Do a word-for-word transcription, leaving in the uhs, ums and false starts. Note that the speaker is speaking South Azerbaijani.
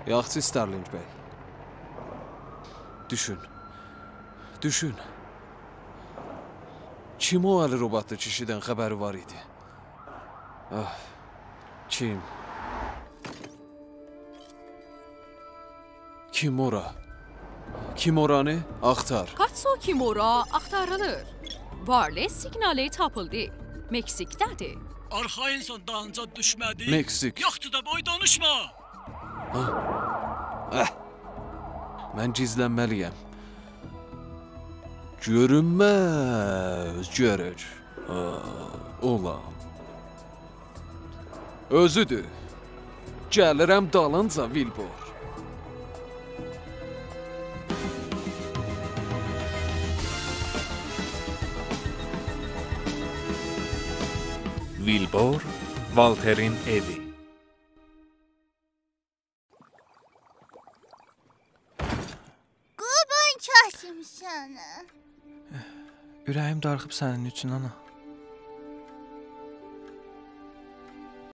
یاخشی، استرلینگ بی. دوشون. دوشون. کیم او الی روباتلو کیشیدن خبری وار ایدی؟ آه، کیم؟ کیمورا. کیمورانی آختار. کاتسو کیمورا آختاریلیر. وارلی سیگنالی تاپیلدی. مکزیکده‌دیر. آرخایین‌سان، دالینجا دوشمه‌دی. مکزیک. یوخدور دا، بوی دانیشما. ها. اه. من گیزلنمه‌لی‌یم. گؤرونمز، گؤرک. آه، اولان. اؤزودور. گلیرم دالینجا، ویلبور. ویلبور، والترین ائوی. قوربان کسیم سنه. اوره‌ییم دارخیب سنین اوچون، آنا.